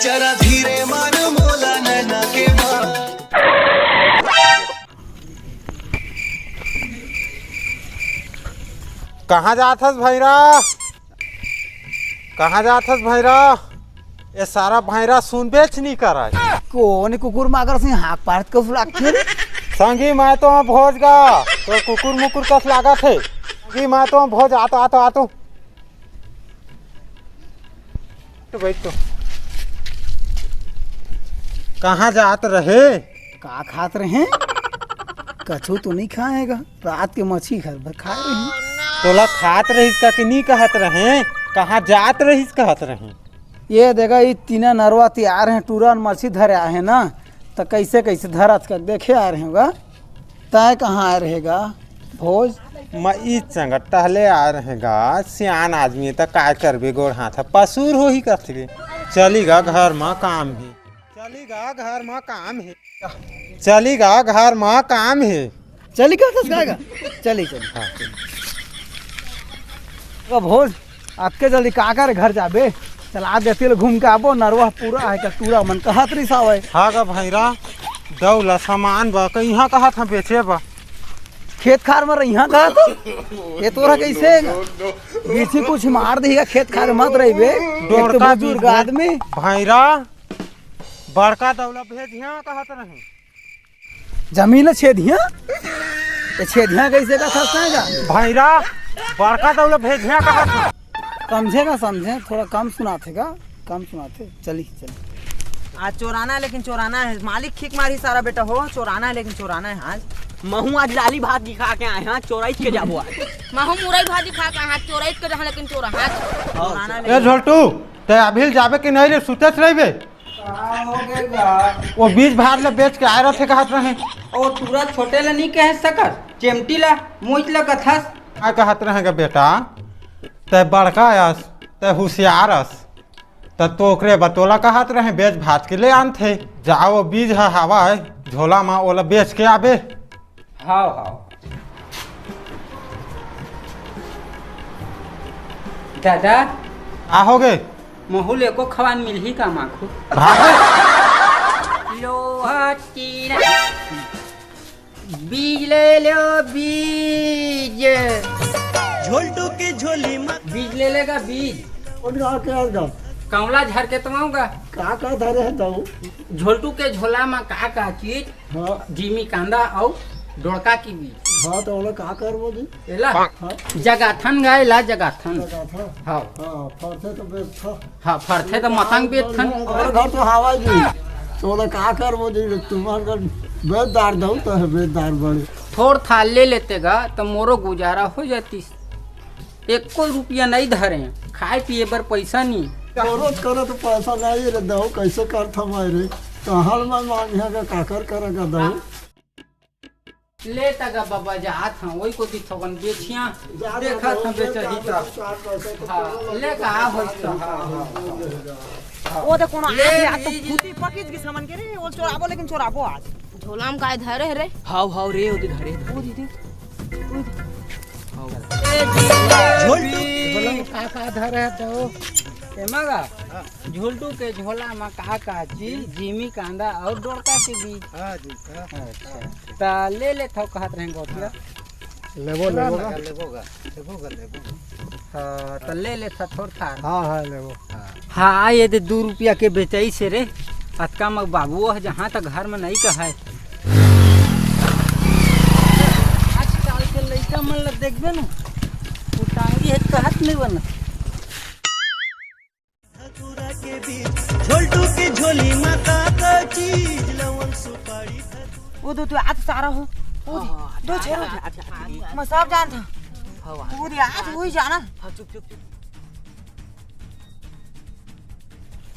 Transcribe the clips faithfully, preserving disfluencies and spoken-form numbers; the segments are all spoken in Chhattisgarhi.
जरा धीरे मार मोला नैना के मार। कहाँ जात हस भैरा? कहाँ जात हस भैरा? ये सारा भैरा सुनबेच नहीं करय। कोन कुकुर मागर से हाँक पारत कस लागथे? संगी मैं तो भोज गा, तो कुकुर मुकुर कस लागत हे। संगी मैं तो भोज आतो, आतो, आतो। तो बैठ तो। कहाँ जात रहे? का खात रहे? कछु तो नहीं खाएगा। रात के मछली घर भर खाए रहे। तोला खात रहिस का कि नहीं कहत रहे? कहाँ जात रहिस कहत रहे? ये देखा, ये तीना नरवा तियार हैं, टूरा मछली धरे आए हैं ना, तो कैसे कैसे धरत कर देखे आ रहे होगा। तय कहाँ आए रहेगा भोज? मैं ई संगत टहले आ रहेगा, सियान आदमी त काय करबे, गोड़ हाथ ह पसूर होही कथबे। चली गा घर म काम हे, चली गा घर म काम हे, चली गा घर म काम हे। चली का सस गाएगा? चली, चली। हाँ, चली। अब भोज अतके जल्दी का करे घर जाबे? चला देती ले घूम के आबो, नरवा पूरा है का टूरा मन कहत रहिस आवय। हाँ गा भैरा, दौला सामान बा, कहीं कहत हम बेचे बा। खेत खार में रहिहा कहत हो? ये तोरा कैसे है? बीछी कुछ मार देगा, खेत खार मत रहिबे। एक तो डोड़का बुजुर्ग बीज आदमी। भैरा, बड़का दौला भेजिया कहत रहे। जमीन छेदिया? ये छेदिया कैसे का सस्ता है का? भैरा, बड़का दौला भेजिया कहत रहे। समझे का समझे, थोड़ा कम सुनाथे का, कम सुनाथे। चली, चली। आज चोराना है, लेकिन चोराना है। मालिक खींच मारी सारा बेटा हो, चोराना है, लेकिन चोराना है आज। महू आज लाली भात दिखा के आए हैं, चोराई के जाबो आज। महू मुरई भाजी खा के, हाँ, चोराई के जहाँ, लेकिन चोरा, हाँ, चोराना है, ए लेकिन झोलटू, ते अभी जाबे कि नहीं रे, सुतेच रहिबे? का हो गे गा? वो बीज भार ले बेच के आए रथे कहत रहे। ओ टूरा छोटे ले नहीं कह सकत, चेमटी ला, मुइच ला कथस। का कहत रहे गा बेटा, ते बड़का अस, ते हुसियार अस, त तो ओकरे बतोला कहत रहे, बेच भाज के ले आनथे। जाओ, बीज ह हवा है झोला मा, ओला बेच के आबे। हाव, हाव। दादा। आ हो गे। महू ले एको खवान मिलही का माखू? भागे। लोहा टीना। बीज ले लो, बीज। झोलटू के झोली मा। बीज ले लेगा, बीज। कौन गा के आएगा? कमला झर के तमाऊंगा। का का धरे है दऊ? झोलटू के झोला मा का का चीज? हाँ। जीमी कांदा अउ डोड़का की बीज। हाँ, तो ओला का करबो जी? एला? हाँ। जगाथन गा, एला जगाथन। जगाथन? हाँ। हाँ, फरथे तो बेचथा। हाँ, फरथे तो मतंग बेचथन। और घर तो हवा जी। तो ओला का करबो जी? तुम्हार घर बेचदार दऊ तो है, बेचदार बड़े। थोर थाल ले लेते गा, तो मोरो गुजारा हो जातीस। एको रुपया नहीं धरे, खाए पिए बर पैसा नहीं। जरूरत करे तो पैसा नहीं रे दऊ, कैसे करथा मैं रे? कहाँ मैं मांगिया का काकर करेगा दऊ? ले तगा बाबा जात हूँ, वही कोती थोकन बेचिया, जा, देखा जा, था बेचही जा, तो। जा, जा, जा, हाँ, जा, ले जा, कहा जा, होई तो, जा, हाँ, जा, हाँ, जा, हाँ। जा, जा। वो तो कोनो ले, आज, आज तो ले, फूटी पकी के समन के रे, वो चोराबो, लेकिन चोराबो आज। झोला में काय धरे रे? हाव, हाव रे, ओदे धरे, धरे। ओ दीदी। ओ दीदी। हाव। झोलटू। झोला में का, का धरे है तो? एमा गा? हाँ। झोलटू के झोला में का, का चीज? जिमी कांदा और डोड़का के बीज। हाँ जी, हाँ। अच्छा। त ले लेथव कहत रहे गोठिया। हाँ। लेबो, लेबो गा। लेबो गा, लेबो गा, लेबो गा। हाँ, त ले लेथा थोर थार। हाँ, हाँ, लेबो। हाँ। हाँ, ये दे दू रुपया के बेचई से रे। अतका म बाबू ह जहाँ तक घर म नई कहय। आजकल के लइका मन ल देखबे न, उटांगी हे कहत नई बनत। झोलटू के झोली मा का का चीज, लवंग सुपारी धतूरा। वो दो तो आज सारा हो। वो दे, हाँ, दो अच्छा, छेरो। अच्छा, अच्छा, अच्छा, ठीक। मैं सब जानता हूँ। हाँ, वो दे, आज वही जाना। हाँ, चुप, चुप, चुप।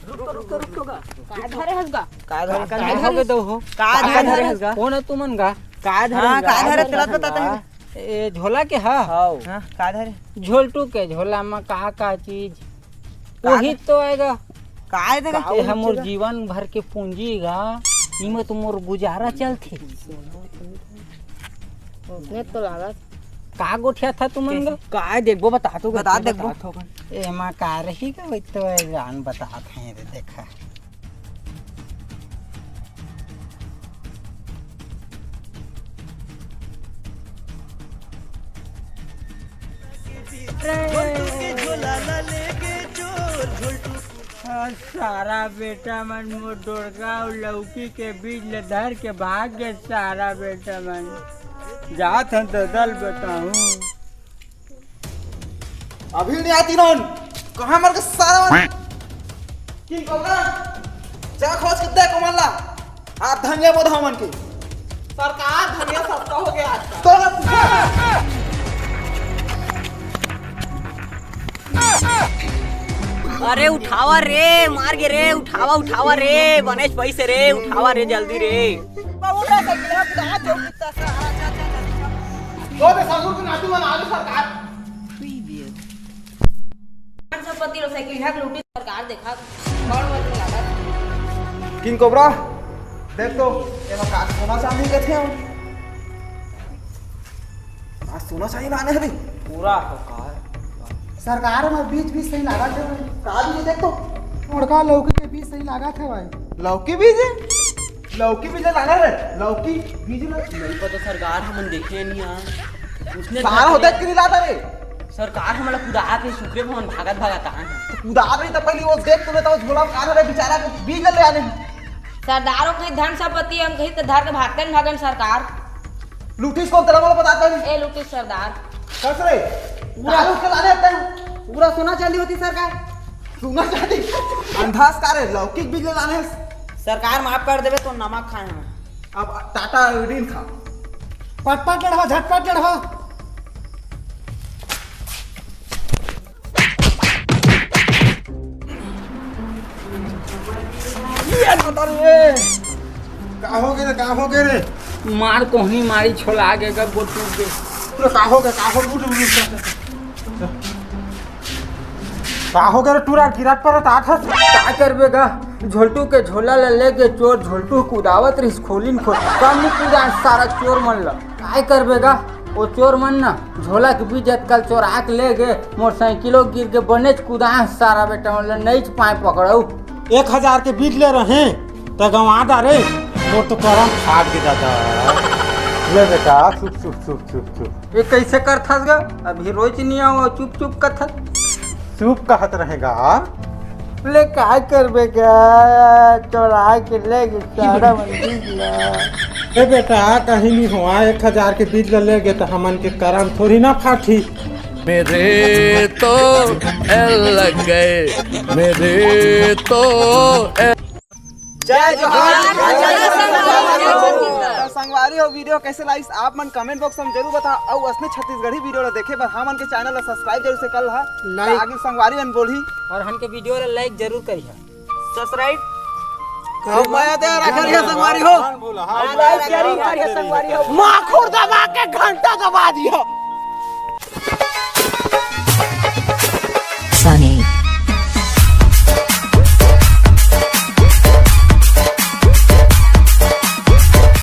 रुक, रुक, रुक, रुक। का धरे हस गा? का धरे? का का धरे? धरे दो हो? का का धरे धरे हस? हस गा? कौन है तुमन गा? का धरे हाँ, हस गा? का धरे? तेला बताते हैं। ए, झोला के हा? हाव। हाँ, का धरे? झोलटू के झोला मा का का चीज? का वही धरे? तो आएगा। का धरे? का ए, हमर चीज? जीवन भर के पूंजी गा, इमे तो मोर गुजारा चलथे। उसने तो लागत। का गोठियाथा तुमन गा? का देखबो, बता तो बता गा, देखबो। बता तो गा। एमा का रही गा, वही तो जान बतात हैं रे, देखा। सारा बेटा मन मोर डोरका अउ लौकी के बीज ल धर के भाग गे सारा बेटा मन। जात हन ददा ल बताहूं। अभी नहीं आती नोन। कहां मर के सारा मन? किंग कोबरा, जा खोज के देख ओमन ला। आप धनिया बोधा मन के। सरकार, धनिया सस्ता हो गया आजकल। तो अरे उठावा रे, मार गे रे, उठावा, उठावा रे, बनेच पैसे रे, उठावा रे जल्दी रे। तो बे ससुर के नाती मन आ रे सरकार। पाँच सौ पति लो साइकिल हक लूटी सरकार देखा। कौन वजन लागत? किंग कोबरा, देख तो, एमा का सोना चांदी कथे हो? आज सोना चांदी लाने हवे। पूरा हो का? सरकार में बीज बीज सही लागत हे भाई। का बीज देख तो? मोड़का लौकी के बीज सही लागत हे भाई। लौकी बीज? लौकी बीज लाना रे, लौकी बीज ला। नहीं पता सरकार, हमन देखे नहीं यार। उसने सारा होता है कि नहीं लाता रे? सरकार हमला कुदा के सुखरे भवन भागत भागत आए हैं। तो कुदा रही तो पहले वो देख तो लेता, वो झोला में का रे बेचारा के बीज ले आने। सरदारों के धन संपत्ति हम कहीं तो धर के भागते न भागन सरकार। लूटिस कौन तेरा बोला बताता नहीं। ए लूटिस सरदार। कस रे? पूरा दारू के लाने आते हैं। पूरा सोना चांदी होती सरकार। सोना चांदी? अंधास का रे, लौकिक बीज ले लाने। सरकार माफ कर देवे तो नमक खाए हम। अब टाटा आयोडीन खा। पटपट लड़वा, झटपट लड़वा। ये दादा रे। का हो गे रे, का हो गे रे? मार कोहनी मारी छोला आगे का गोटू के। तो का हो गे, का हो गे? उठ, उठ, उठ, उठ। का हो गे रे टूरा, गिरत परत आत हस? का करबे गा? झोलटू के झोला ल लेगे चोर, झोलटू कुदावत रहिस खोलिन खोल। कम नी कुदा सारा चोर मन ल। काय करबे गा? ओ चोर मन न झोला के बीज अतका ल चोरा के लेगे, मोर साइकिलो गिर गे, बनेच कुदाए सारा बेटा मन ल नइच पाए पकड़ऊ। एक हजार के बीज ले रहे त गंवा डारे, मोर तो करम फाट गे दादा। ले बेटा, चुप, चुप, चुप, चुप, चुप। ये कैसे करथस गा? अभी रोज नहीं आओ, चुप चुप कथस। चुप कहत रहेगा। ले काय करबे गा? चोरा के ले गे सारा मन बीज ला। ए बेटा, कहीं नहीं हुआ, एक हजार के बीज ला ले गे तो हमन के करम थोड़ी ना फाटी। मेरे तो एल लग गए, मेरे तो एल। जय जोहार। तो संगवारी हो, वीडियो कैसे लागिस आप मन कमेंट बॉक्स में जरूर बता, अउ असने छत्तीसगढ़ी वीडियो ला देखे बर हमन के चैनल ला सब्सक्राइब जरूर से कर लहा। Like। आगे संगवारी मन बोलही। और हमन के वीडियो ला लाइक जरूर करिहा। सब्सक्राइब। कब माया दे रखा रिहा संगवारी हो। लाइक जरूर करिहा संगवारी हो। माखुर दबा के घंटा दबा दिया।